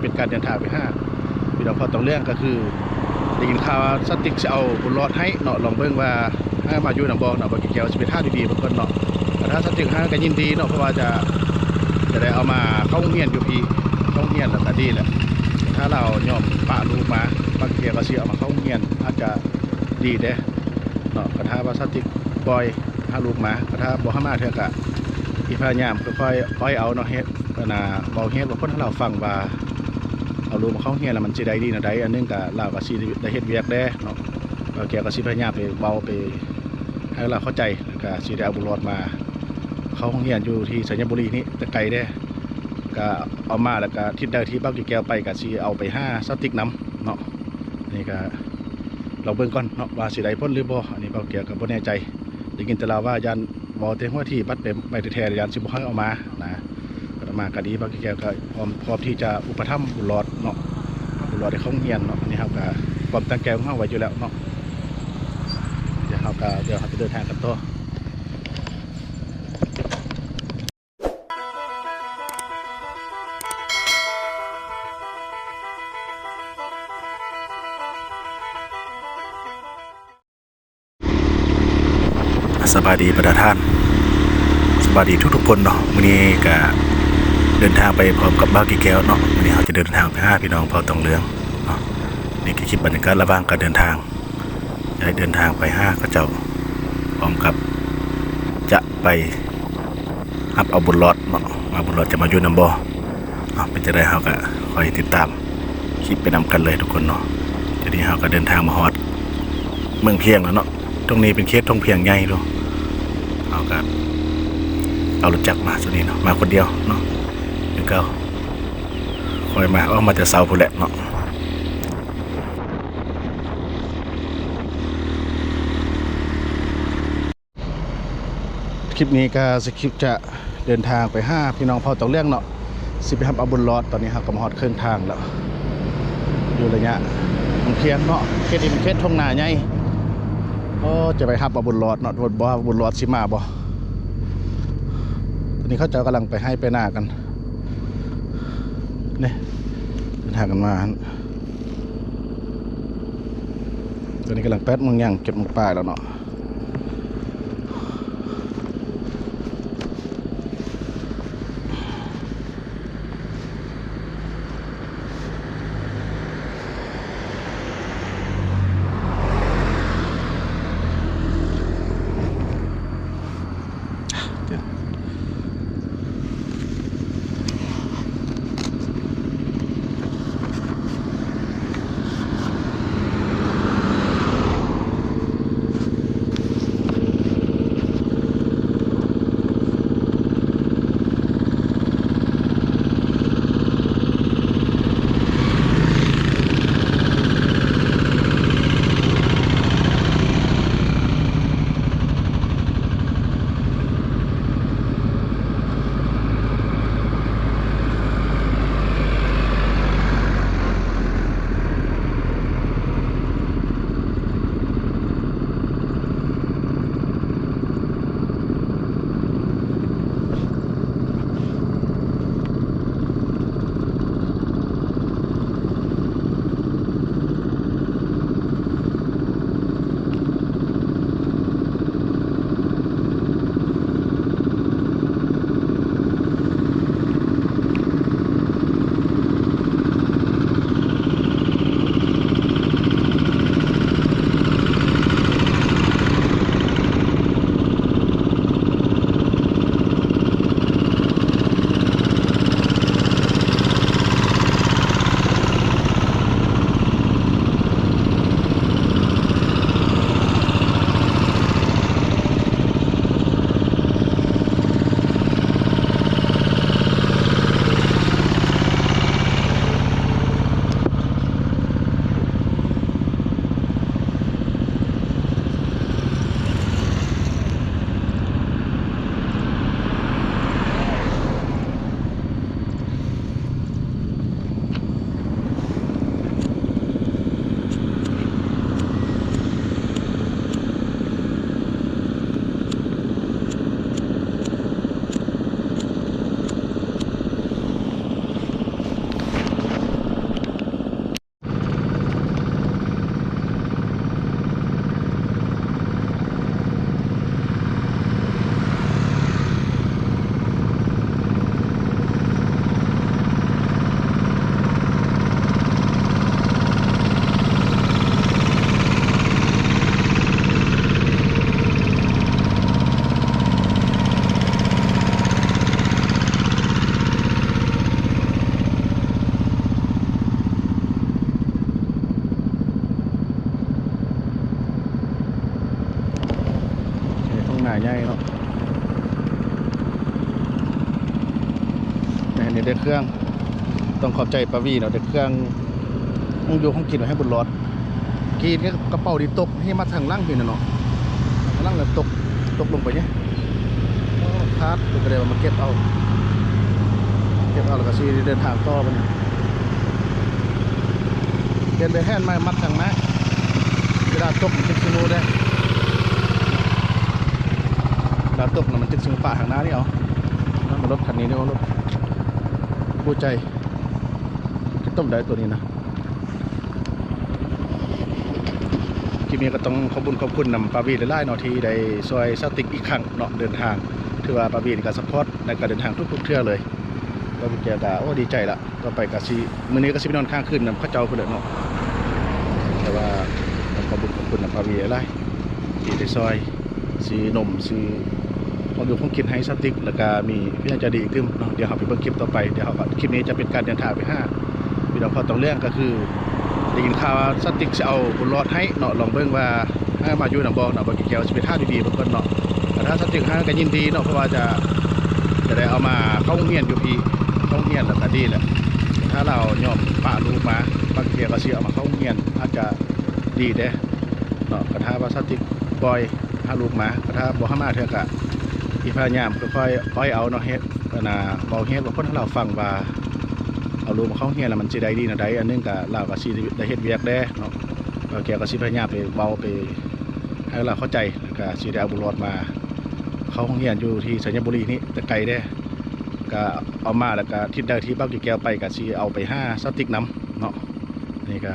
ເປັນການເດີນທາງໄປຫາພີ່ນ້ອງເຜົ່າຕອງເຫຼືອງ ກໍຄືໄດ້ຍິນຂ່າວວ່າສາວຕິກຊິເອົາບຸນຫຼອດໃຫ້ເນາະ ລອງເບິ່ງວ່າ ເອີ ມາຢູ່ນຳບໍ່ເນາະ ບ່າວແກ້ວຊິໄປຖາມດີໆເບິ່ງກ່ອນເນາະ. ຖ້າສາວຕິກໃຫ້ກໍຍິນດີເນາະ ເພາະວ່າຈະ ຈະໄດ້ເອົາມາເຂົ້າໂຮງຮຽນຢູ່ພີ້ ເຂົ້າໂຮງຮຽນແລ້ວກໍດີແຫຼະ. ຖ້າລາວຍອມປະລູກມາ ບ່າວແກ້ວກໍຊິເອົາມາເຂົ້າໂຮງຮຽນ ອາດຈະດີເດ້ເນາະ. ກໍຖ້າວ່າສາວຕິກປ່ອຍ ຫາລູກມາ ກໍຖ້າບໍ່ໃຫ້ມາເທື່ອກະຊິພະຍາຍາມຄ່ອຍໆອ້ອຍເອົາເນາະ ເຮັດ ອັນນ່າ ເວົ້າເຫດເວົ້າຜົນໃຫ້ລາວຟັງວ່າ ເອົາລູກມາເຂົ້າໂຮງຮຽນແລ້ວມັນຊິໄດ້ດີແນວໃດ. ອັນໜຶ່ງກະລາວກະຊິໄດ້ເຮັດວຽກແດ່ເນາະ ແລ້ວແກກໍຊິພະຍາຍາມໄປເວົ້າໄປໃຫ້ລາວເຂົ້າໃຈ ແລ້ວກະຊິໄດ້ເອົາບຸນຫຼອດມາເຂົ້າໂຮງຮຽນຢູ່ທີ່ໄຊຍະບູລີນີ້ ແຕ່ໄກແດ່ ກະເອົາມາ ແລ້ວກະທິດໃດທີ່ບ່າວແກ້ວໄປກະຊິເອົາໄປຫາສາວຕິກນຳເນາະ. ນີ້ກະລອງເບິ່ງກ່ອນເນາະວ່າຊິໄດ້ຜົນຫຼືບໍ່ ອັນນີ້ບ່າວແກ້ວກໍບໍ່ແນ່ໃຈ. ໄດ້ຍິນແຕ່ລາວວ່າຢ້ານ ເວົ້າແຕ່ຫົວທີບັດໄປ ໄປແທ້ໆ ຢ້ານຊິບໍ່ໃຫ້ເອົາມານະ. ກໍມາກໍດີ ບ່າວແກ້ວກໍພ້ອມ ພ້ອມທີ່ຈະອຸປະຖຳບຸນຫຼອດເນາະ ບຸນຫຼອດໄດ້ເຂົ້າໂຮງຮຽນເນາະ. ອັນນີ້ເຮົາກໍຄວາມຕັ້ງໃຈຂອງເຮົາໄວ້ຢູ່ແລ້ວເນາະ. ດຽວເຮົາກໍ ດຽວເຮົາຈະເດີນທາງກັນຕໍ່. ສະບາຍດີບັນດາທ່ານ ສະບາຍດີທຸກໆຄົນເນາະ. ມື້ນີ້ກະເດີນທາງໄປພ້ອມກັບບ່າວແກ້ວເນາະ. ມື້ນີ້ເຮົາຈະເດີນທາງໄປຫາພີ່ນ້ອງເຜົ່າຕອງເຫຼືອງເນາະ. ນີ້ຄືຄລິບບັນຍາກາດລະຫວ່າງການເດີນທາງ ຈະເດີນທາງໄປຫາເຂົາເຈົ້າ ພ້ອມກັບຈະໄປຮັບເອົາບຸນຫຼອດເນາະ ວ່າບຸນຫຼອດຈະມາຢູ່ນຳບໍ່. ເອົາ ເປັນຈັ່ງໃດເຮົາກໍຄອຍຕິດຕາມຄລິບໄປນຳກັນເລີຍທຸກຄົນເນາະ. ດຽວນີ້ເຮົາກໍເດີນທາງມາຮອດເມືອງພຽງແລ້ວເນາະ. ຕົງນີ້ເປັນເຂດທົ່ງພຽງໃຫຍ່ເນາະ. ເຮົາກໍເອົາລົດຈັກມາຊຸດນີ້ເນາະ ມາຄົນດຽວເນາະ ຄືເກົ່າ. ຄ່ອຍມາ ອອກມາແຕ່ເຊົ້າພຸ້ນແຫຼະເນາະ. ຄລິບນີ້ກໍຊິ ຄລິບຈະເດີນທາງໄປຫາພີ່ນ້ອງເຜົ່າຕອງເຫຼືອງເນາະ ຊິໄປຮັບເອົາບຸນຫຼອດ. ຕອນນີ້ເຮົາກໍມາຮອດເຄິ່ງທາງແລ້ວ ຢູ່ໄລຍະເມືອງພຽງເນາະ. ເຂດນີ້ເປັນເຂດທົ່ງນາໃຫຍ່. ໂອ້ ຈະໄປຮັບເອົາບຸນຫຼອດເນາະ ບໍ່ຮູ້ວ່າບຸນຫຼອດຊິມາບໍ່. ຕອນນີ້ເຂົາເຈົ້າກຳລັງໄປໄຮ່ໄປນາກັນ ນີ້ ເດີນທາງກັນມາ. ຕອນນີ້ກຳລັງແປດໂມງຢ່າງ ເຈັດໂມງປາຍແລ້ວເນາະ. ໂ ເດັກເຄື່ອງ ຕ້ອງຂອບໃຈປ້າວີເນາະ ເດັກເຄື່ອງ ຍັງຢູ່ຫ້ອງກິນໄວ້ໃຫ້ບຸນຫຼອດ. ກີ້ນີ້ກະເປົານີ້ຕົກ ນີ້ມາທາງຫຼັງພີ້ນະເນາະ ທາງຫຼັງກະຕົກ ຕົກລົງໄປນີ້ ໂອ້ ຂາດ ເພິ່ນກະໄດ້ມາເກັບເອົາ ເກັບເອົາລະກະຊິເດີນທາງຕໍ່ບັດນີ້. ປ່ຽນໄປແທນໃໝ່ ມັດທາງໜ້າ ເວລາຕົກມັນຈຶ່ງຊິຮູ້ເດ້ ເວລາຕົກນະມັນຈຶ່ງຊິຮູ້ປະທາງໜ້ານີ້ເອົາ. ລົດຄັນນີ້ນີ້ ໂອ້ ລົດຄູ່ໃຈ ກະຕົ້ມໄດ້ໂຕນີ້ນະ. ຄລິບນີ້ກະຕ້ອງຂອບບຸນຂອບຄຸນນຳປ້າວີຫຼາຍໆເນາະ ທີ່ໄດ້ຊ່ອຍສາວຕິກອີກຄັ້ງເນາະ ເດີນທາງ ຖືວ່າປ້າວີນີ້ກະຊັບພອດໃນການເດີນທາງທຸກໆເທື່ອເລີຍ. ແລ້ວແກກະ ໂອ້ ດີໃຈລະ ຕໍ່ໄປກະຊິ ມື້ນີ້ກະຊິໄປນອນຄ້າງຄືນນຳເຂົາເຈົ້າພຸ້ນແຫຼະເນາະ. ແຕ່ວ່າຕ້ອງຂອບບຸນຂອບຄຸນນຳປ້າວີຫຼາຍໆ ທີ່ໄດ້ຊ່ອຍ ຊື້ນົມ ຊື້ຂອງຢູ່ຂອງກິນໃຫ້ສາວຕິກ ແລ້ວກະມີຜູ້ໃຫຍ່ໃຈດີອີກຕື່ມເນາະ. ດຽວເຮົາໄປເບິ່ງຄລິບຕໍ່ໄປ ດຽວເຮົາກະ ຄລິບນີ້ຈະເປັນການເດີນທາງໄປຫາພີ່ນ້ອງເຜົ່າຕອງເລື່ອງ ກະຄືໄດ້ຍິນຂ່າວວ່າສາວຕິກຊິເອົາບຸນຫຼອດໃຫ້ເນາະ ລອງເບິ່ງວ່າໃຫ້ມາຢູ່ນຳບໍ່ເນາະ. ບ່າວແກ້ວຊິໄປຖ້າດີໆເບິ່ງກ່ອນເນາະ. ກະຖ້າສາວຕິກໃຫ້ກະຍິນດີເນາະ ເພາະວ່າຈະ ຈະໄດ້ເອົາມາເຂົ້າໂຮງຮຽນຢູ່ພີ້ ເຂົ້າໂຮງຮຽນແລ້ວກະດີແຫຼະ. ຖ້າລາວຍອມປະລູກມາ ບາງເທື່ອກະຊິເອົາມາເຂົ້າໂຮງຮຽນ ອາດຈະດີເດ້ເນາະ. ກະຖ້າວ່າສາວຕິກປ່ອຍ ພາລູກມາ ກະຖ້າບໍ່ໃຫ້ມາເທື່ອກະຊິພະຍາຍາມຄ່ອຍໆອ້ອຍເອົາເນາະ ເຮັດ ອັນນ່າ ເວົ້າເຮັດວ່າຄົນລາວຟັງວ່າ ເອົາລູກມາເຂົ້າໂຮງຮຽນແລ້ວມັນຊິໄດ້ດີແນວໃດ. ອັນໜຶ່ງກະລາວກະຊິໄດ້ເຮັດວຽກແດ່ເນາະ ບາງເທື່ອກະຊິພະຍາຍາມໄປເວົ້າໄປໃຫ້ລາວເຂົ້າໃຈ ແລ້ວກະຊິໄດ້ເອົາບຸນຫຼອດມາເຂົ້າໂຮງຮຽນຢູ່ທີ່ໄຊຍະບູລີນີ້ ແຕ່ໄກແດ່ ກະເອົາມາ ແລ້ວກະທິດໃດທີ່ບ່າວແກ້ວໄປກະຊິເອົາໄປຫາສາວຕິກນຳເນາະ. ນີ້ກະ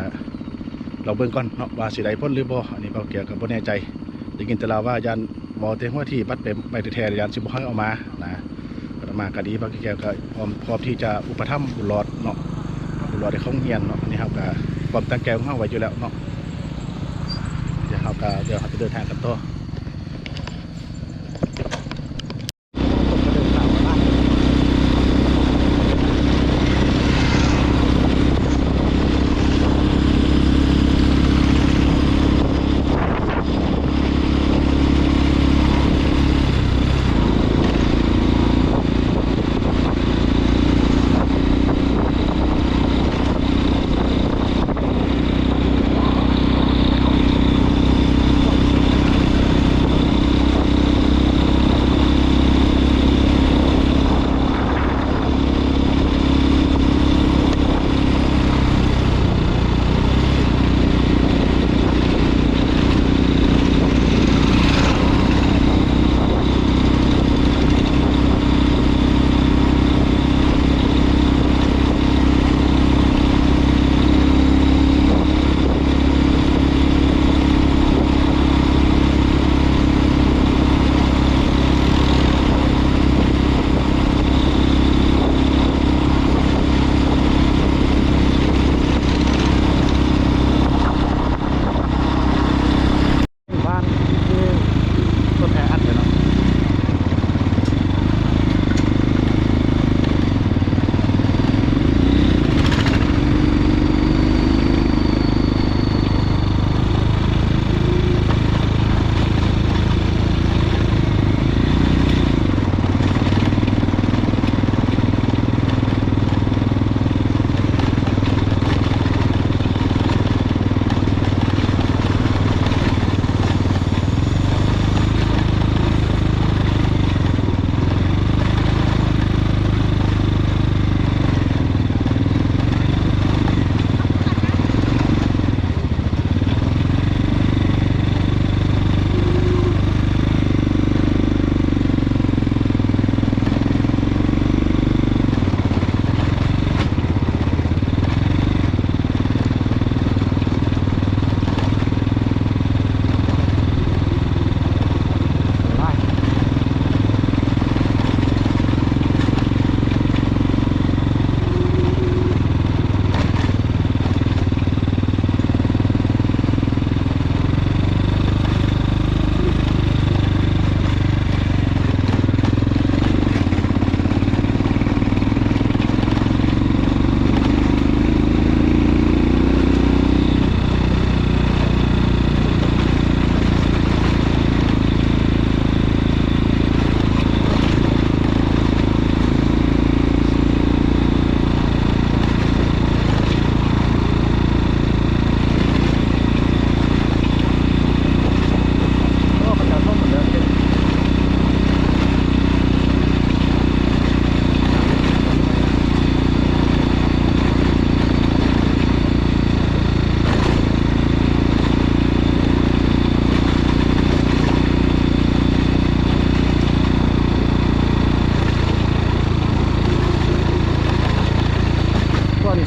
ລອງເບິ່ງກ່ອນເນາະ ວ່າຊິໄດ້ຜົນຫຼືບໍ່. ອັນນີ້ບ່າວແກ້ວກະບໍ່ແນ່ໃຈ ໄດ້ຍິນແຕ່ລາວວ່າຢ້ານເວົ້າແຕ່ຫົວທີ ບັດໄປ ໄປແທ້ໆ ຢ້ານຊິບໍ່ໃຫ້ເອົາມານະ. ກະມາກະດີ ບ່າວແກ້ວກະພ້ອມ ພ້ອມທີ່ຈະອຸປະຖຳບຸນຫຼອດເນາະ ບຸນຫຼອດໄດ້ເຂົ້າໂຮງຮຽນເນາະ. ອັນນີ້ເຮົາກະຄວາມຕັ້ງໃຈຂອງເຮົາໄວ້ຢູ່ແລ້ວເນາະ. ດຽວເຮົາກະ ດຽວເຮົາຈະເດີນທາງກັນຕໍ່.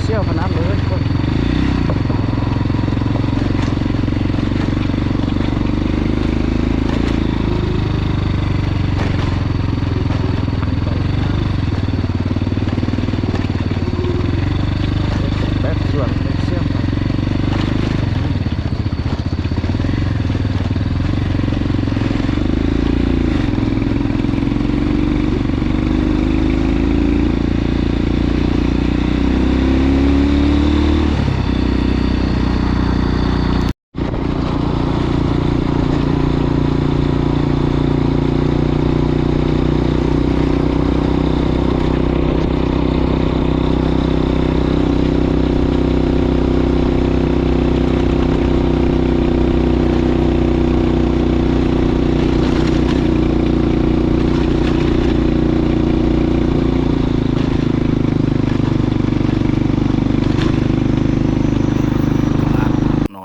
ສ່ຽວຂະໜາດເລີຍ ແບກສວນ ແບກສ່ຽວ.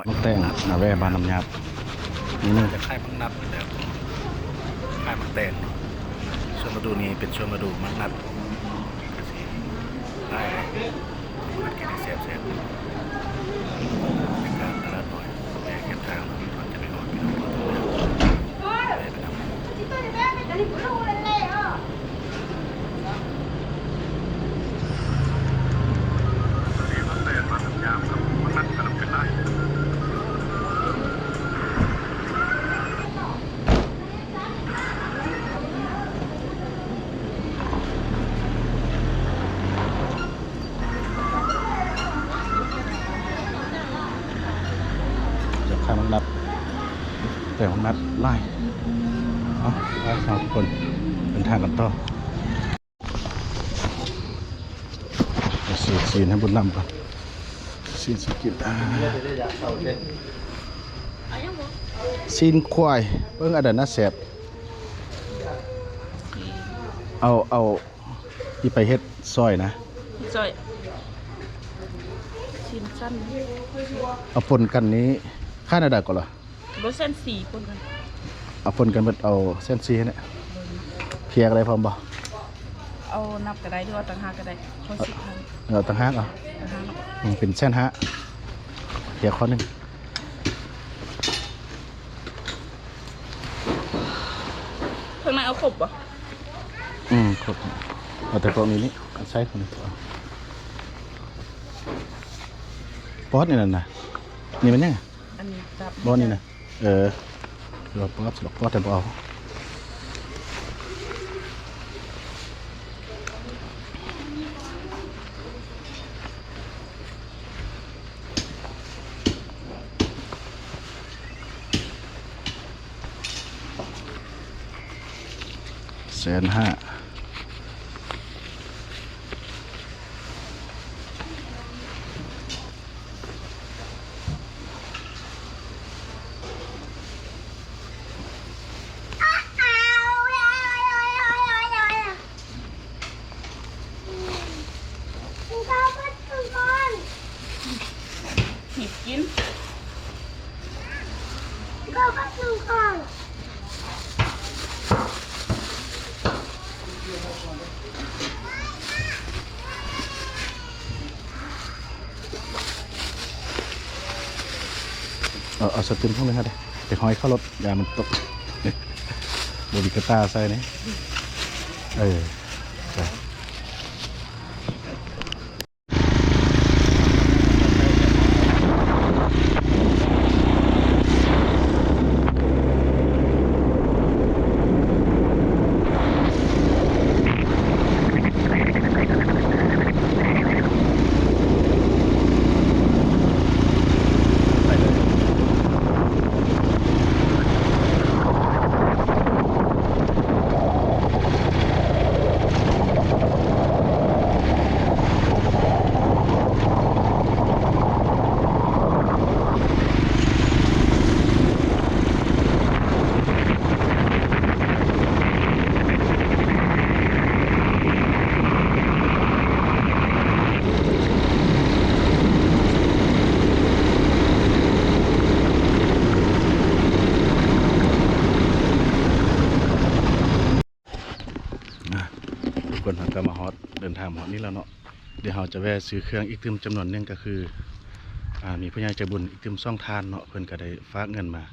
ໝາກແຕງ ນາແວ ບ້ານນ້ຳຍາບ ນີ້ໜຶ່ງ ຈະຂາຍໝາກນັດ ແລ້ວກໍຂາຍໝາກແຕງເນາະ. ຊ່ວງລະດູນີ້ເປັນຊ່ວງລະດູໝາກນັດ ກະຊິຫຼາຍເດ້ ໝາກນັດກິນແຊບໆ. ບັນຍາກາດຕະຫຼາດນ້ອຍ ແວະແຄມທາງເນາະ ກ່ອນຈະໄປຮອດ ພີ່ນ້ອງ ແວະໄປນຳ. ຈະຂາຍໝາກນັດ ແຕ່ໝາກນັດຫຼາຍ. ເອົາ ໄປ ເຮົາທຸກຄົນເດີນທາງກັນຕໍ່. ຊື້ຊີ້ນໃຫ້ບຸນນຳກ່ອນ ຊີ້ນຊິກິນ ອ່າ ຊີ້ນຄວາຍ ເບິ່ງອັນໃດນະແຊບ ເອົາ ເອົາ ທີ່ໄປເຮັດຊອຍນະ ຊອຍ ຊີ້ນສັ້ນ ເອົາປົນກັນນີ້ ຂາຍແນວໃດກໍລະ? ບໍ່ ແສນສີ່ປົນກັນ ເອົາປົນກັນເບິດ ເອົາແສນສີ່ໃຫ້ແດ່. ເພຍກໍໄດ້ພ້ອມບໍ່? ເອົານັບກໍໄດ້ ຫຼືເອົາຕ່າງຫາກກໍໄດ້ ເອົາສິບພັນ ເອົາຕ່າງຫາກ ເອົາຕ່າງຫາກເນາະ ອືມ ເປັນແສນຫ້າ ເພຍຂໍ້ໜຶ່ງ. ຂ້າງໃນເອົາຄົບບໍ່? ອືມ ຄົບ ເອົາແຕ່ພວກນີ້ນີ້ ເອົາໃສ່ພວກນີ້ ປອດນີ້ນັ້ນນະ ນີ້ແມ່ນຫຍັງ? ອັນນີ້ຕັບ ບໍ່ນີ້ນະ ເອີ ລອກປອດ ລອກປອດແຕ່ບໍ່ເອົາ. ແສນຫ້າ. ເອົາ ເອົາສະຕິມຄົງໜຶ່ງຫັ້ນເດ້ ໄປຫ້ອຍເຂົ້າລົດ ຢ້ານມັນຕົກ ບໍ່ມີກະຕ່າໃສ່ນີ້ ເອີ ຈ້ະ. ອ່ະ ທຸກຄົນ ເຮົາກໍມາຮອດ ເດີນທາງມາຮອດນີ້ແລ້ວເນາະ. ດຽວເຮົາຈະແວ່ຊື້ເຄື່ອງອີກຕື່ມຈຳນວນໜຶ່ງ ກໍຄື ອ່າ ມີຜູ້ໃຫຍ່ໃຈບຸນອີກຕື່ມສອງທ່ານເນາະ ເພິ່ນກໍໄດ້ຝາກເງິນມາ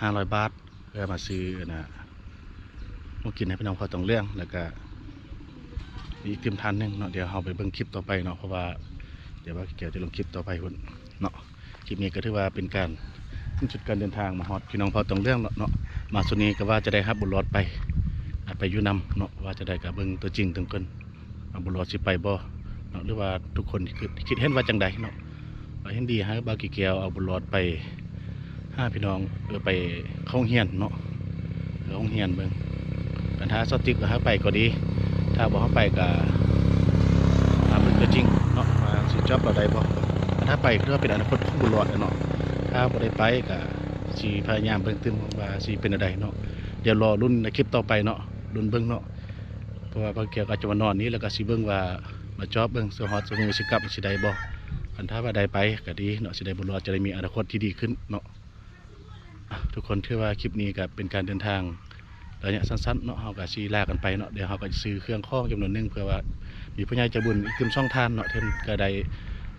ຫ້າຮ້ອຍບາດ ເພື່ອມາຊື້ອັນນ່າ ຂອງກິນໃຫ້ພີ່ນ້ອງເຜົ່າຕອງເຫຼືອງ ແລ້ວກະມີອີກຕື່ມທ່ານໜຶ່ງເນາະ. ດຽວເຮົາໄປເບິ່ງຄລິບຕໍ່ໄປເນາະ ເພາະວ່າດຽວບ່າວແກ້ວຈະລົງຄລິບຕໍ່ໄປພຸ້ນເນາະ. ຄລິບນີ້ກໍຖືວ່າເປັນການສິ້ນສຸດການເດີນທາງມາຮອດພີ່ນ້ອງເຜົ່າຕອງເຫຼືອງເນາະ. ມາຊຸດນີ້ກໍວ່າຈະໄດ້ຮັບບຸນຫຼອດໄປ ໄປຢູ່ນຳເນາະ. ວ່າຈະໄດ້ກໍເບິ່ງຕົວຈິງເຖິງກ່ອນ ວ່າບຸນຫຼອດຊິໄປບໍ່ເນາະ ຫຼືວ່າທຸກຄົນຄິດ ຄິດເຫັນວ່າຈັ່ງໃດເນາະ. ວ່າເຫັນດີໃຫ້ບ່າວແກ້ວເອົາບຸນຫຼອດໄປຫາພີ່ນ້ອງ ເອີ ໄປເຂົ້າໂຮງຮຽນເນາະ ເຂົ້າໂຮງຮຽນເບິ່ງ. ຄັນຖ້າສາວຕິກວ່າໃຫ້ໄປກໍດີ ຖ້າບໍ່ໃຫ້ໄປກໍຖາມເບິ່ງຕົວຈິງເນາະ ວ່າຊິຈອບເຮົາໄດ້ບໍ່. ຄັນຖ້າໄປກໍຖືວ່າເປັນອະນາຄົດຂອງບຸນຫຼອດແຫຼະເນາະ. ຖ້າບໍ່ໄດ້ໄປກໍຊິພະຍາຍາມເບິ່ງຕື່ມວ່າຊິເປັນແນວໃດເນາະ. ດຽວລໍລຸ້ນໃນຄລິບຕໍ່ໄປເນາະ ລຸ້ນເບິ່ງເນາະ. ເພາະວ່າບ່າວແກ້ວກໍອາດຈະມານອນນີ້ ແລ້ວກໍຊິເບິ່ງວ່າ ມາຈອບເບິ່ງ ຊິຮອດ ຊິມື້ ຊິກັບ ຊິໄດ້ບໍ່. ຄັນຖ້າວ່າໄດ້ໄປກໍດີເນາະ ຊິໄດ້ບຸນຫຼອດ ຈະໄດ້ມີອະນາຄົດທີ່ດີຂຶ້ນເນາະ. ອ່ະ ທຸກຄົນ ຖືວ່າຄລິບນີ້ກໍເປັນການເດີນທາງໄລຍະສັ້ນໆເນາະ ເຮົາກໍຊິລາກັນໄປເນາະ. ດຽວເຮົາກໍຊິຊື້ເຄື່ອງຂອງຈຳນວນໜຶ່ງ ເພື່ອວ່າມີຜູ້ໃຫຍ່ໃຈບຸນອີກຕື່ມສອງທ່ານເນາະ ເພິ່ນກໍໄດ້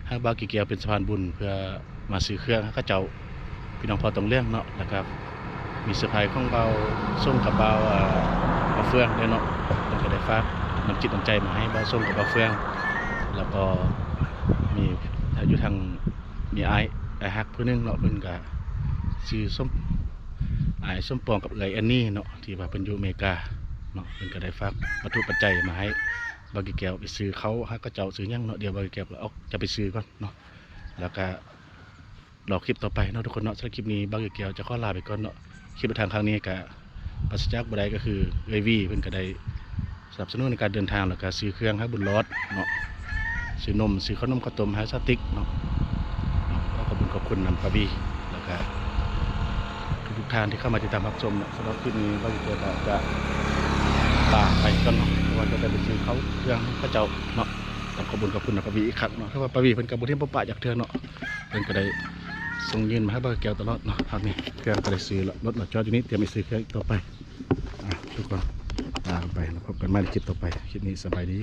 ຮັກບ່າວແກ້ວເປັນສະພານບຸນ ເພື່ອມາຊື້ເຄື່ອງໃຫ້ເຂົາເຈົ້າ ພີ່ນ້ອງເຜົ່າຕອງເຫຼືອງເນາະ. ແລ້ວກໍມີເຊີໄພຂອງບ່າວສົງກັບບ່າວ ເອີ ບ່າວເຟືອງເດ້ເນາະ ເພິ່ນກໍໄດ້ຝາກນ້ຳຈິດນ້ຳໃຈມາໃຫ້ບ່າວສົງກັບບ່າວເຟືອງ. ແລ້ວກໍມີ ຢູ່ທາງ ມີອ້າຍ ອ້າຍຮັກຜູ້ໜຶ່ງເນາະ ເພິ່ນກະຊື່ສົມ ອ້າຍສົມປອງກັບເອື້ອຍແອນນີເນາະ ທີ່ວ່າເພິ່ນຢູ່ອາເມລິກາເນາະ. ເພິ່ນກະໄດ້ຝາກວັດຖຸປັດໄຈມາໃຫ້ບ່າວແກ້ວໄປຊື້ເຂົ້າໃຫ້ເຂົາເຈົ້າ ຊື້ຫຍັງເນາະ. ດຽວບ່າວແກ້ວກໍອອກຈະໄປຊື້ກ່ອນເນາະ ແລ້ວກະລໍຄລິບຕໍ່ໄປເນາະທຸກຄົນເນາະ. ສຳລັບຄລິບນີ້ບ່າວແກ້ວຈະຂໍລາໄປກ່ອນເນາະ. ຄລິບທາງຄັ້ງນີ້ກະ ປາສະຈາກບໍ່ໄດ້ກໍຄືເອື້ອຍວີ ເພິ່ນກໍໄດ້ສະໜັບສະໜູນໃນການເດີນທາງ ແລ້ວກໍຊື້ເຄື່ອງໃຫ້ບຸນຫຼອດເນາະ ຊື້ນົມ ຊື້ເຂົ້າໜົມເຂົ້າຕົ້ມໃຫ້ສາວຕິກເນາະ. ຂໍຂອບຄຸນຂອບຄຸນນຳປ້າວີ ແລ້ວກໍທຸກໆທ່ານທີ່ເຂົ້າມາຕິດຕາມຮັບຊົມເນາະ. ສຳລັບຄລິບນີ້ບ່າວແກ້ວກໍຈະລາໄປກ່ອນເນາະ ເພາະວ່າຈະໄດ້ໄປຊື້ເຂົ້າເຄື່ອງໃຫ້ເຂົາເຈົ້າເນາະ. ຕ້ອງຂອບຄຸນຂອບຄຸນນຳປ້າວີອີກຄັ້ງເນາະ ເພາະວ່າປ້າວີເພິ່ນກໍບໍ່ຖິ້ມບໍ່ປະຈັກເທື່ອເນາະ. ເພິ່ນກໍໄດ້ສົ່ງຍື່ນມາໃຫ້ບ່າວແກ້ວຕະຫຼອດເນາະ. ຕອນນີ້ເຄື່ອງກໍໄດ້ຊື້ແລ້ວ ລົດມາຈອດຢູ່ນີ້ ຕຽມໄປຊື້ເຄື່ອງອີກຕໍ່ໄປ. ອ່ະ ທຸກຄົນ ລາກັນໄປ ແລ້ວພົບກັນໃໝ່ໃນຄລິບຕໍ່ໄປ. ຄລິບນີ້ສະບາຍດີ.